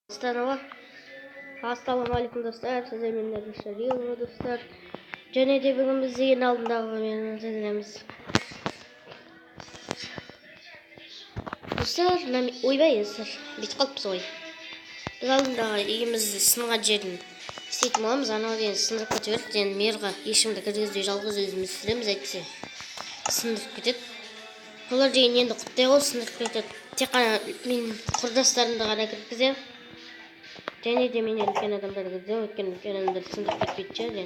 Астанаға. Ассалаумағалейкум, достар, сіздермен Нәбіш, достар. Және де бүгін біз деген алдындағы мен сіздерміз. Достар, ойбай, достар, бүйтіп қалыппыз ғой. Біз алдындағы үйімізді сынған жерін істейтін боламыз. Анау деген сындырып кете берді. Енді мэрға ешкімді кіргізбей жалғыз өзіміз түсіреміз, әйтпесе сындырып кетеді. Олар деген енді құттай ғой, сындырып кетеді. Тек қана мен құрдастарымды ғана кіргіземін. Және де менен үлкен адамдар кіргіземін, өйткені үлкен адамдар сындырып кетпейді ше енді.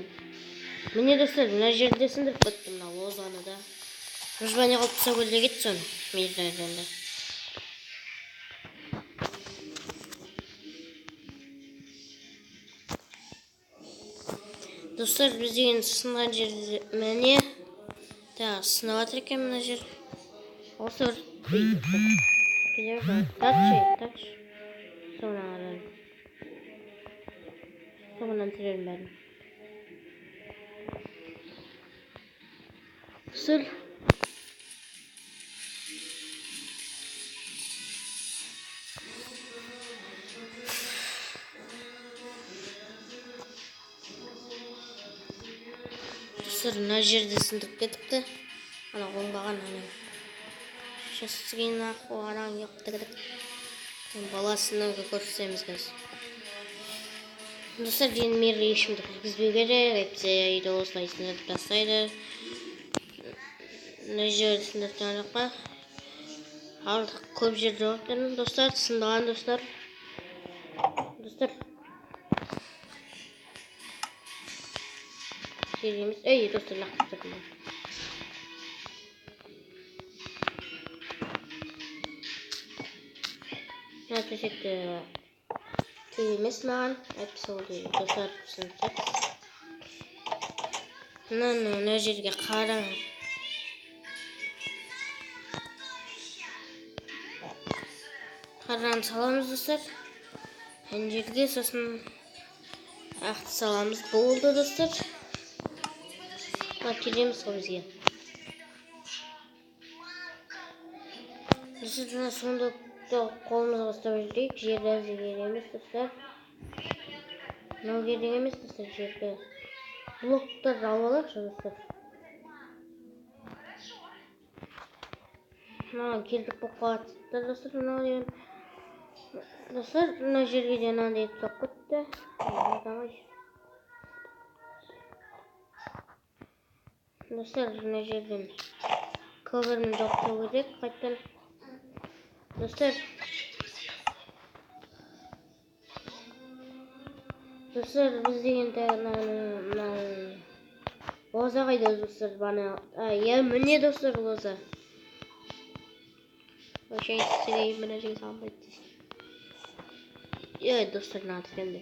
Міне, достар, мына жерде сындырып кетті, мына лозаны да. Выживание қылып тастау керек еді соны, мейірден. Достар, біз деген сынған жерде, міне, тағы сынып жатыр екен мына жер. Осы бір кете бер, тапшы, тапшы. Соңынан қарарым. Соңынан түсіремін бәрін. Достар, достар, мына жерде сындырып кетіпті. Ана оңбаған ана. Сейчас нахуй араң жоқ. Баласына көрсетеміз қазір. Достар, енді мэрге ешкімді кіргізбеу керек, әйтпесе үйді осылай сындырып тастайды. Мына жерді сындырып тастаған жоқ па? Артық көп жер жоқ екен, достар, сындаған достар. Достар. Жер емес. Ей, достар, лақтырып тұрмын. Мына төсекті керек емес маған, әйтпесе ол деген достар сындырып. Мынаны мына жерге қараң. Қараны саламыз, достар. Ана жерге сосын ақты саламыз. Болды, достар. Мына керек емес қой бізге. Достар, мына сундукты қолымызға ұстап жүрейік. Жерді әзір керек емес, достар. Мынау керек емес, достар, жерді. Блоктарды алып алайықшы, достар. Мынау керек болып қалады, достар, мынау деген. Достар, мына жерге де мынандай етіп салып кетті. Достар, мына жерден коврын жауып тастау керек қайтадан. Достар, достар, біз деген мына лоза қайда, достар, бана, иә, міне, достар, лоза. Вообще, сізге мына жерге салынбайды дейсің. Е, достар, мына тікенде.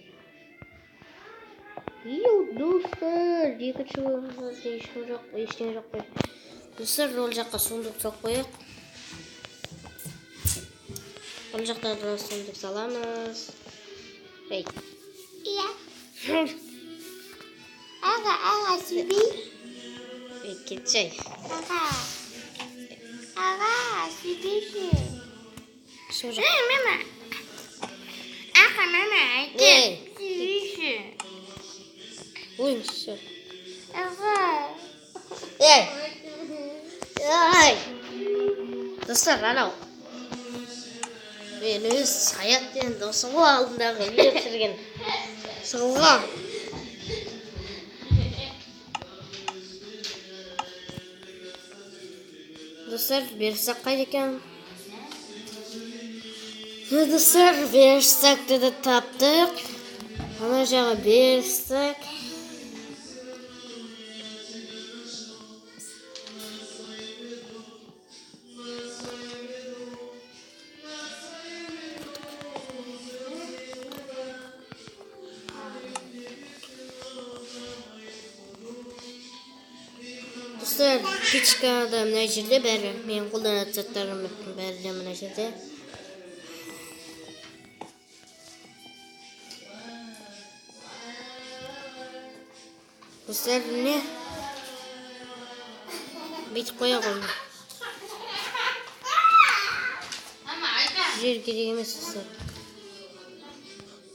Йоу, достар, екінші орында ешкім жоқ, ештеңе жоқ қой. Достар, ол жаққа сундук салып қояйық. Ол жақта да сундук саламыз. Ей. Иә. Аға, аға, сүбей. Ей, кетші. Аға. Аға, сүбейші. Сол жақ. Ей, мама. Аға, мама, айтты. Ей. Сүбейші. Ой, всё. Аға. Ей. Ей. Достар, анау. Мен өз Саят деген досым ғой, алдындағы видео түсірген. Солға. Достар, верстак қайда екен? Достар, верстакты да таптық. Ана жағы верстак. Достар, печка да мына жерде бәрі. Мен қолданатын заттарым бәрі де мына жерде. Достар, міне. Бүйтіп қоя қойдым. Жер керек емес, достар.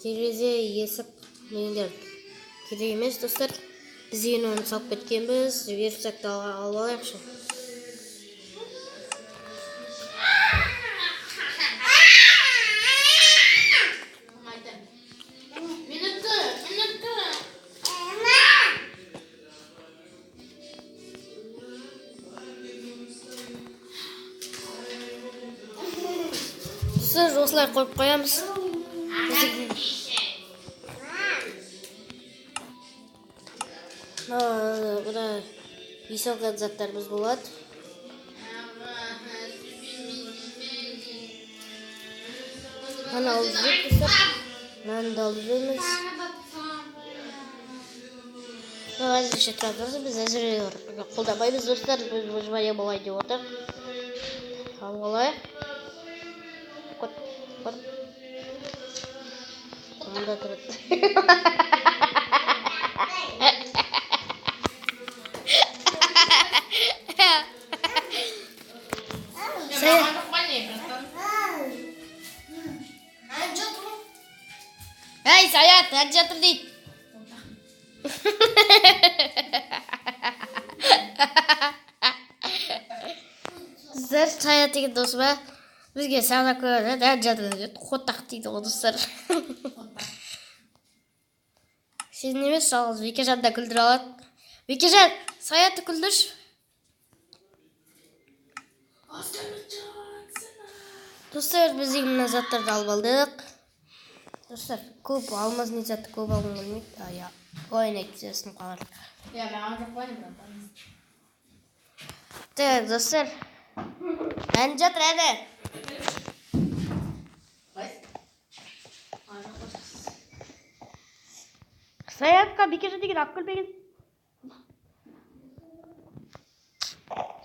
Терезе, есік дегендер керек емес, достар. Біз деген оны салып кеткенбіз. Верстакты алып алайықшы. Достар, осылай қойып қоямыз. Бұда үй салған заттарымыз болады. Мынаны алып жүрейік, достар. Мынаны да алып жүреміз. Әзірше тұра тұрсын, біз әзір қолданбаймыз, достар. Біз выживание болайын деп отыр. Алып алайық. Кот. Мұнда тұрады. Эй, Саят, ән жатыр дейді. Достар, Саят деген досыма бізге сағына көреді, ән жатыр дейді. Қотақ дейді ғой, достар. Сен емес, жалғыз Бекежан да күлдіре алады. Бекежан, Саятты күлдірші. Достар, біз деген мына заттарды алып алдық. Достар, көп алмаз не затты көп алғым келмейді. Я, ойын әйтпесе сынып қалар. Я, маған жоқ қой, братан. Так, достар. Ән жатыр, әні. Саятқа Бекежан деген алып келмеген.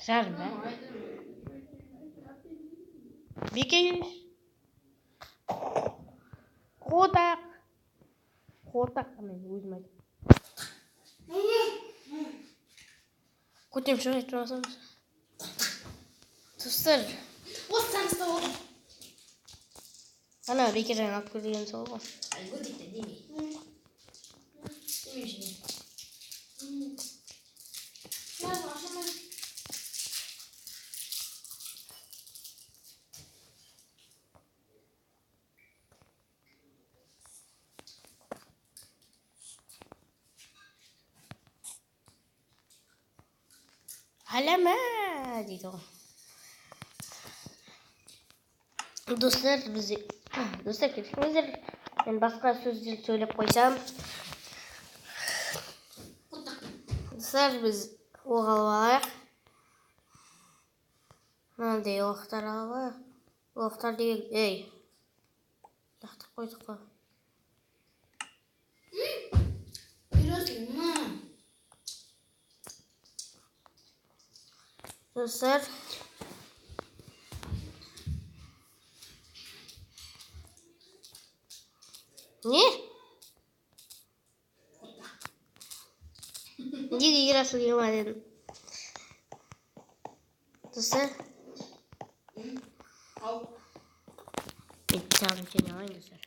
Жарым, ә? Бекеш. Қотақ. Қотақ, мен өзім айтып. Көтем шығып айтып алсам. Достар. Осы саңызда болды. Ана Бекежан алып кел деген сол ғой. Алама дейді ғой. Достар, біз достар кешіріңіздер, мен басқа сөздер сөйлеп қойсам. Достар, біз оқ алып алайық. Мынандай оқтар алып алайық. Оқтар деген, ей, лақтырып қойдық қой. Достар, не? Неге Ерасыл ема дедім? Достар, мен тағы сене алайын, достар.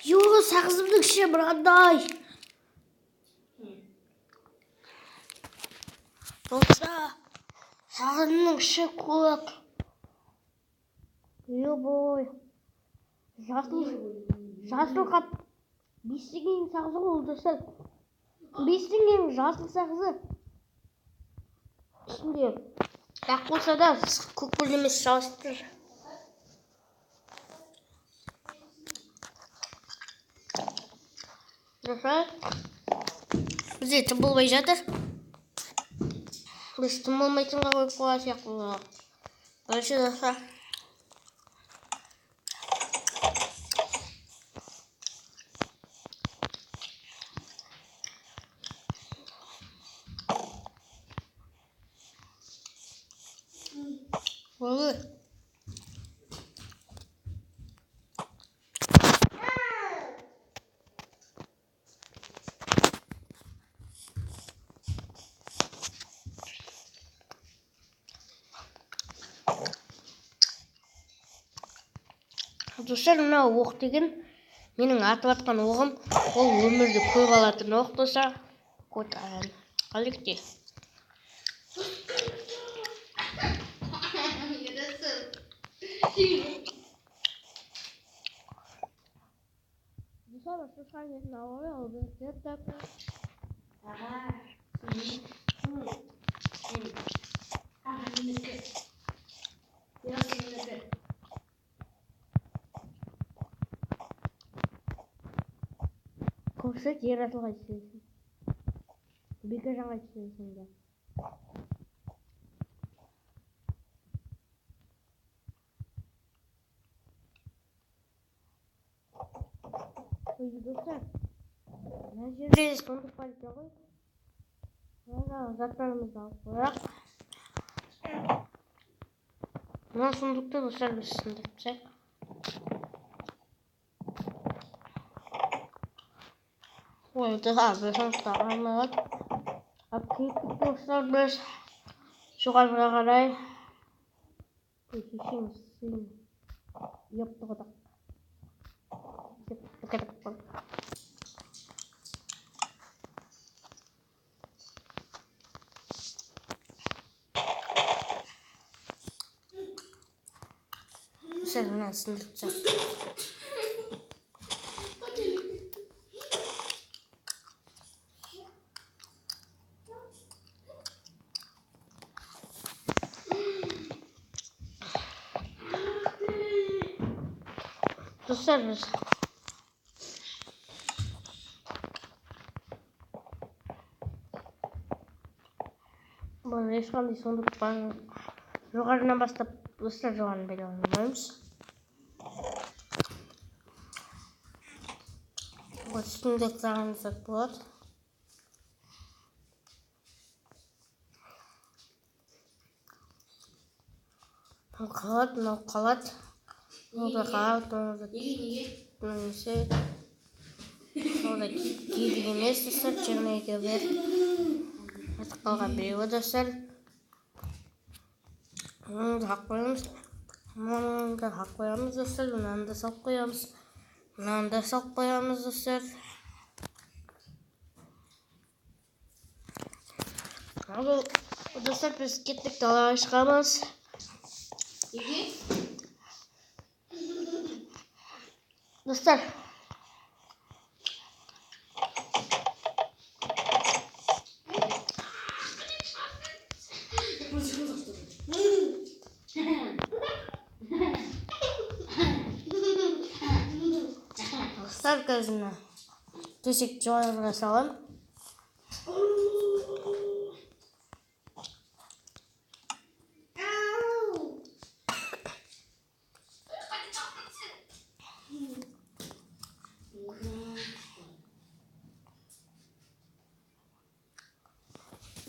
Йо, сағызымның іші мынандай. Достар, сағызымның іші көк. Ебой. Жасыл, жасыл қап. 5 теңгенің сағызы ғой ол, достар. 5 теңгенің жасыл сағызы. Ішінде ақ болса да көк бірдемесі жабысып тұр. Достар, бізде тым болмай жатыр. Біз тым болмайтынға қойып қойған сияқтымыз. Короче, достар. Болды. Достар, мынау оқ деген менің атып атқан оғым, ол өмірді көп алатын оқ, достар. Кот Алексей. Көрсет, ер асылға түсесің. Бекежанға түсесің де. Ой, достар, мына жерде сундук бар екен ғой. Мына заттарымызды алып қояйық. Мына сундукты, достар, біз сындырып тастайық. Ой, достар, біз сундукты алмай қалдық. Алып кеттік, достар, біз жоғарыға қарай. Ой, шешеңіз, сен епті ғой. Достар, мына сындырып тастайық. Достар, біз бұны ешқандай сундук бар. Жоғарынан бастап, достар, жоғарыны пайдаланбаймыз. Бұл үстінде тұрған зат болады. Мынау қалады, мынау қалады. Мынау да қалады, мынау да немесе мынау да керек емес, достар, 22 бер. Артық қалған біреуі, достар. Мынаны да алып қоямыз. Мынаны да алып қоямыз, достар. Мынаны да салып қоямыз. Мынаны да салып қоямыз, достар. Ал, достар, біз кеттік, далаға шығамыз. Неге? Достар. Достар, қазір мына төсек жоғарыға саламын.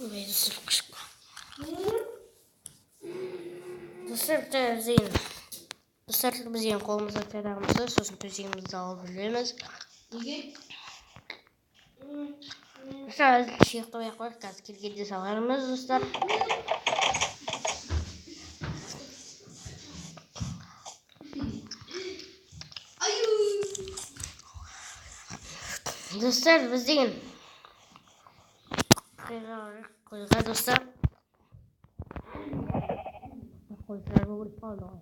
Ой, достар, қышып. Достар, зейін. Достар, біз енді қолымызға тарағымызды, сосын төсегімізді алып жүреміз. Неге? Достар, әзірше қоя қояйық, қазір келгенде салармыз, достар. Достар, біз деген қойға, достар. Қойға өліп қалды ғой.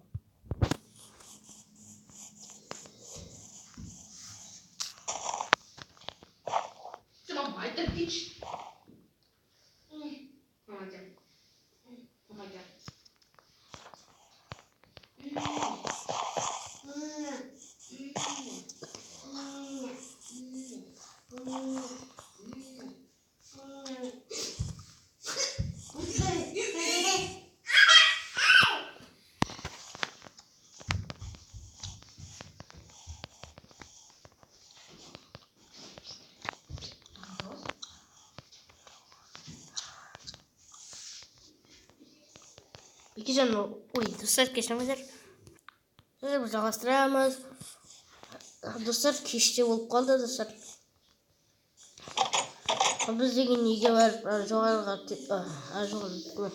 Бекежан, ой, достар, кешіріңіздер. Достар, біз жалғастырамыз. Достар, кеште болып қалды, достар. Біз деген неге барып, жоғарыға жоғары,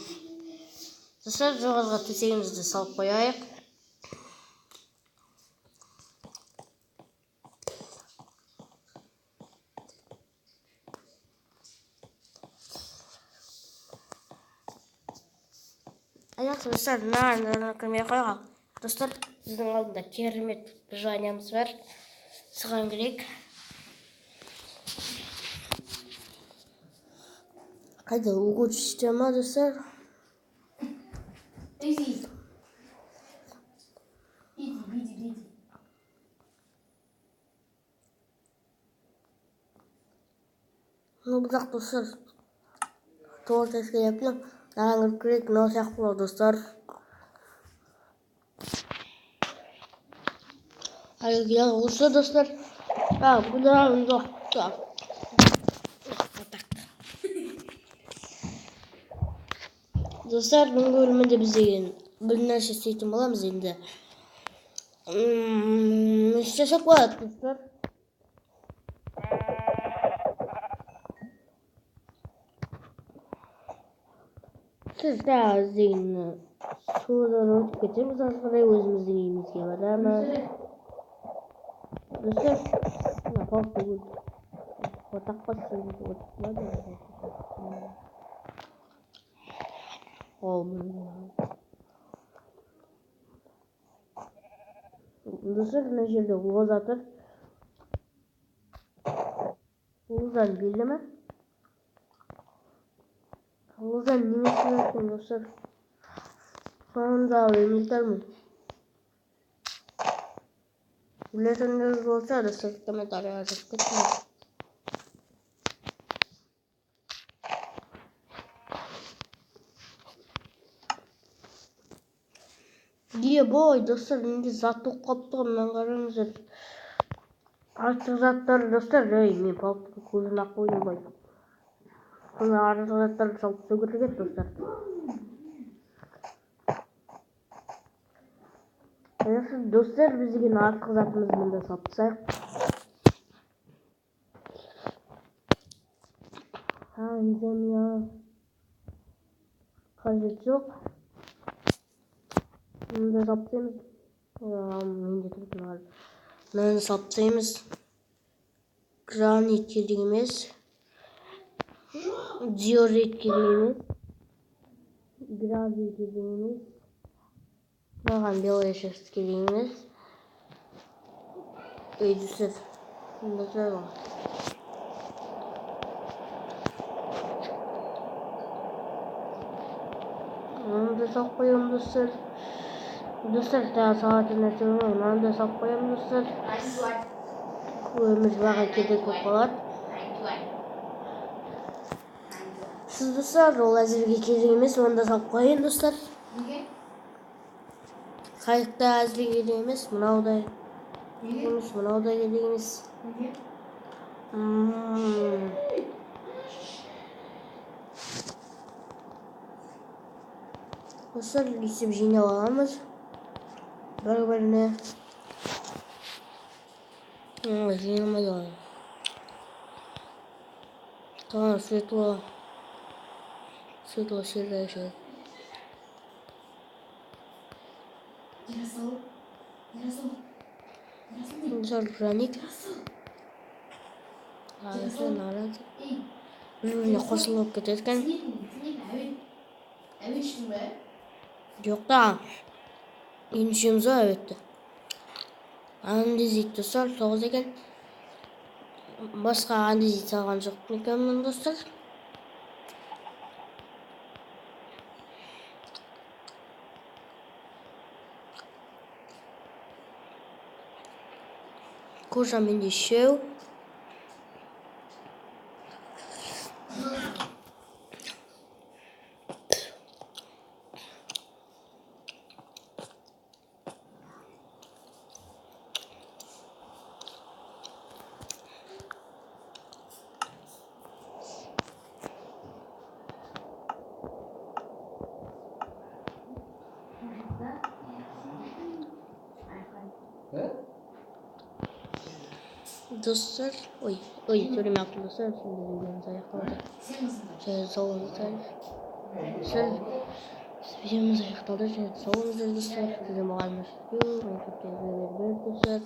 достар, жоғарыға төсегімізді салып қояйық. Аяқ достар, мына кірмей қойған. Достар, біздің алдында керемет выживаниямыз бар. Соған керек. Қайда улучшить ма, достар? Изи. Иди, иди, иди. Ну, бірақ достар, торт әскерепті. Маған кіріп керек, мынау сияқты болады, достар. Әлгі осы, достар. Бұдан жоқ. Достар, бүгінгі бөлімде біз деген бір нәрсе істейтін боламыз енді. Істесек болады, достар. Сіз деген судан өтіп кетеміз, ары қарай өзіміздің үйімізге барамыз. Достар, мына пауқты отақ бассын, отақ. Ол достар, мына жерде лоза тұр. Лозаны белді ме? Лозаны немесе екен, достар? Соны да білмей. Білетіндеріңіз болса, достар, комментарийға жазып кетіңіз. Ебой, достар, менде зат толып қалыпты ғой, мынаны қараңыздар. Артық заттар, достар, ей, мен пауықтың көзін ақ қойдым ғой. Соны артық заттарды салып тастау керек еді, достар. Достар, біз деген артық затымызды мында салып тастайық. Қажет жоқ. Мында салып тастаймыз. Менде тұрып мынаны. Мынаны салып тастаймыз. Гранит керек емес. Диорит керек емес. Гравий керек емес. Маған белая шерсть керек емес. Ей, достар, мында тұрады ғой. Мынаны да салып қоямын, достар. Достар, тағы салатын нәрсе бар ма? Мынаны да салып қоямын, достар. Өмір маған керек болып қалады. Сіз, достар, ол әзірге керек емес, оны да салып қояйын, достар. Қайық та әзірге керек емес, мынау да керек емес, мынау да керек емес. Достар, өйтіп жинап аламыз бір-біріне. Жиналмайды ғой. Tamam, светло. Светло серая же. Достар, гранит. Бір-біріне қосылып кетеді екен. Жоқ та. Енді үшеуміз ғой әуетті. Андезит, достар, 9 екен. Басқа андезит салған жоқ екенмін, достар. Кожа менде үшеу. Достар, ой, ой, сөйлемей қалыппын, достар. Şimdi videomuz аяқталды. Сау болыңыздар. Videomuz аяқталды. Сау болыңыздар, достар. Сізден болған достар.